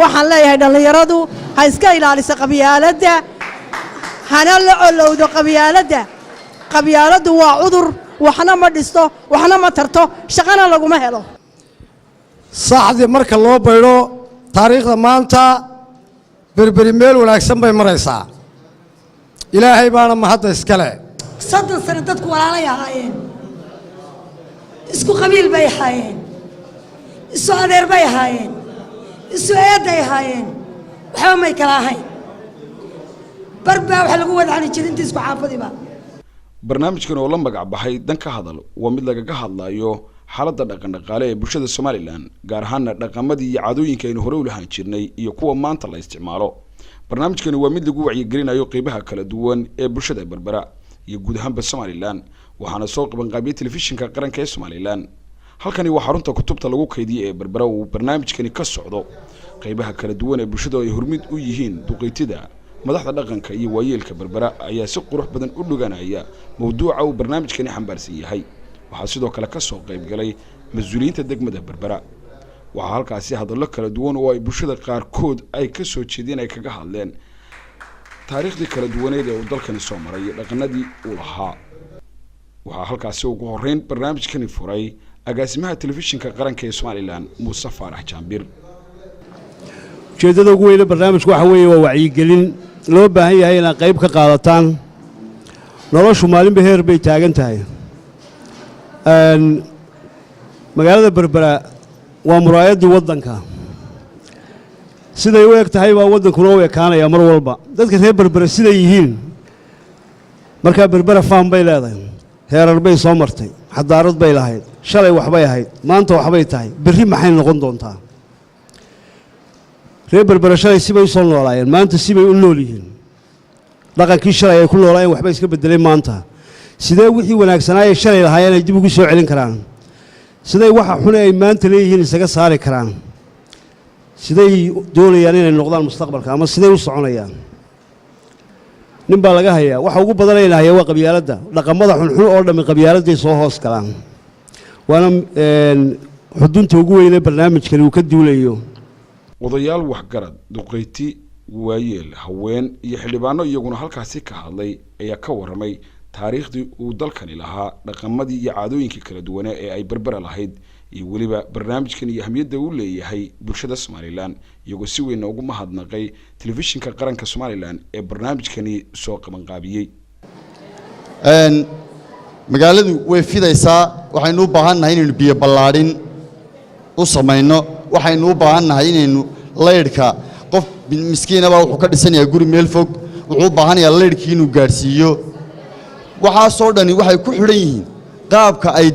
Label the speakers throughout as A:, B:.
A: Waxaan leeyahay, dhallinyaradu ha iska ilaaliso qabyaaladda, hana la colowdo qabyaaladda. Qabyaaladdu waa cudur, waxna ma dhisto, waxna ma tarto, shaqana laguma helo.
B: Saxdii marka loo baydho taariikhda, maanta Berberi meel wanaagsan bay maraysaa. Ilaahay baana mahadda iskale.
C: 30 sano dadku walaalay ahaayeen, isku qabiil bay ahaayeen, isu adeer bay ahaayeen, isu eeday ahaayeen, waxba may kala ahayn. Bar baa waxa lagu wada cuni jiray intii isku xaafadiba.
D: Barnaamijkan oo la magac baxay Dan ka Hadal waa mid lagaga hadlayo xaaladda dhaqan dhaqaale ee bulshada Somaliland, gaar ahaana dhaqamadii iyo caadooyinka aynu hore u lahaan jirnay iyo kuwa maanta la isticmaalo. Barnaamijkani waa mid lagu wacyigelinayo qeybaha kala duwan ee bulshada Berbera iyo guud ahaanba Somaliland, waxaana soo qabanqaabiyey Telefishinka Qaranka ee Somaliland. Halkani waa xarunta kutubta lagu kaydiyay ee Berbera uu barnaamijkani ka socdo. Qeybaha kala duwan ee bulshadu ay hormid u yihiin duqeytida, madaxda dhaqanka iyo waayeelka Berbera ayaa si qurux badan u dhuganaya mawduuca uu barnaamijkani xambaarsan yahay. Waxaa sidoo kale ka soo qayb galay mas-uuliyiinta degmada Berbera. Waxaa halkaasi hadallo kala duwan oo ay bulshada qaarkood ay ka soo jeedeen ay kaga hadleen taariikhdii kala duwaneed ee uu dalkani soo maray iyo dhaqanadii uu lahaa. Waxaa halkaasi ugu horreyn barnaamijkani furay agaasimaha Telefishinka Qaranka ee Somaliland, Muuse Faarax Jaambir.
E: Ujeeddada ugu weyne barnaamijku waxa weeye waa wacyigelin loo baahan yahay inaad qayb ka qaadataan. Noloshu maalinba heer bay taagan tahay. Magaalada Berbera waa muraayaddii waddanka. Siday u eg tahay baa waddankuna u ekaanaya mar walba, dadka reer Berbera siday yihiin. Markaa Berbera faan bay leedahay, heerar bay soo martay, xadaarad bay lahayd, shalay waxbay ahayd, maanta waxbay tahay, berri maxay noqon doontaa? Reer Berbera shalay sibay u soo noolaayeen, maanta sibay u nool yihiin. Dhaqankii shalay ay ku noolaayeen waxba iska beddelay. Maanta sidee wixii wanaagsanaayay shalay lahaayeen ay dib ugu soo celin karaan? Siday waxa xune ay maanta leeyihiin isaga saari karaan? Siday doonayaan inay noqdaan mustaqbalka, ama siday u soconayaan? Nin baa laga hayaa. Waxa ugu badanayna hayaa waa qabyaaladda. Dhaqamada xunxun oo dhammi qabyaaladay soo hoos galaan, waana xudunta ugu weyne barnaamijkani uu ka duulayo.
D: Odayaal, waxgarad, duqeyti, waayeel, haween iyo xildhibaano iyaguna halkaasi ka hadlay ayaa ka warramay taariikhdii uu dalkani lahaa, dhaqamadii iyo caadooyinkii kala duwanaa ee ay Berbera lahayd, iyo weliba barnaamijkan iyo ahmiyadda uu leeyahay bulshada Somaliland, iyagoo si weynna ugu mahadnaqay Telefishinka Qaranka Somaliland ee barnaamijkani soo qabanqaabiyey.
F: Magaaladu way fidaysaa. Waxaynu u baahan nahay inaynu biyo ballaadhin u samayno. Waxaynu u baahan nahay inaynu laydhka. Qof miskiinabaa wuxuu ka dhisanayaa guri meel fog, wuxuu u baahanayaa laydhkii inuu gaadhsiiyo. Waxaasoo dhani waxay ku xidhan yihiin qaabka ay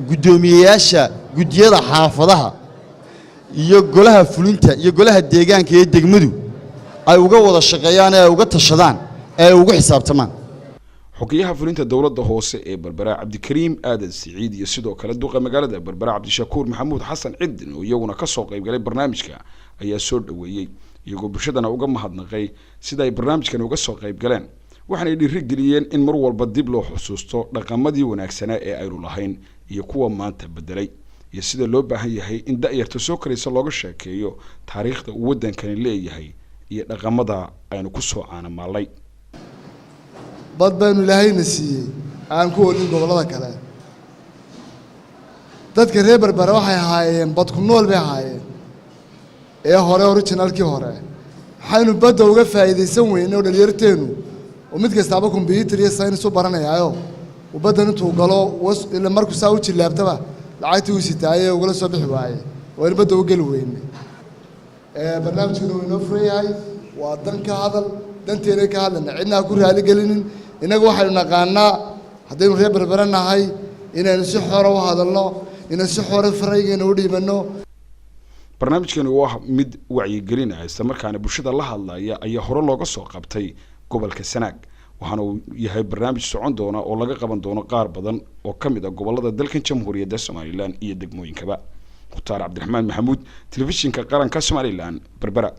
F: guddoomiyeyaasha guddiyada xaafadaha iyo golaha fulinta iyo golaha deegaanka ee degmadu ay uga wada shaqeeyaan, ee ay uga tashadaan, ee ay ugu xisaabtamaan.
D: Xogayaha fulinta dowladda hoose ee Berbera, Cabdikariim Aadan Siciid, iyo sidoo kale duqa magaalada Berbera, Cabdishakuur Maxamuud Xasan Cidin, oo iyaguna kasoo qaybgalay barnaamijka, ayaa soo dhoweeyey, iyagoo bulshadana uga mahadnaqay sida ay barnaamijkan uga soo qayb galeen. Waxaanay dhiirigeliyeen in mar walba dib loo xusuusto dhaqamadii wanaagsanaa ee aynu lahayn iyo kuwa maanta bedelay, iyo sida loo baahan yahay in da'yarta soo koraysa looga sheekeeyo taariikhda uu waddankani leeyahay iyo dhaqamada aynu ku soo caanamaalnay.
G: Bad baynu Ilaahayna siiyey aan ku olin gobollada kale. Dadka reer Berbera waxay ahaayeen bad ku nool bay ahaayeen ee hore, originalkii hore. Waxaynu badda uga faa'iidaysan weynay oo dhalinyarteennu oo mid kastaaba kombyuutar iyo saynis u baranayaayo uu baddan intuu galo was ila markuu saa u jillaabtaba lacagtii uu sitaaye ugala soo bixi waaye, waynu badda u geli weynay. Barnaamijkuna wuu inoo furan yahay. Waa Dan ka Hadal, danteena ka hadlayna, cidna ha ku raali gelinin. Innagu waxaynu naqaanaa, haddaynu reer Berbera nahay, inaynu si xora u hadalno, inaynu si xora faraygeena u dhiibanno.
D: Barnaamijkani oo ah mid wacyigelin ah, islamarkaana bulshada la hadlaya, ayaa hore looga soo qabtay gobolka Sanaag, waxaana uu yahay barnaamij socon doona oo laga qaban doono qaar badan oo ka mid ah gobolada dalkan Jamhuuriyadda Somaliland iyo degmooyinkaba. Mukhtaar Cabdiraxmaan Maxamuud, Telefishinka Qaranka Somaliland, Berbera.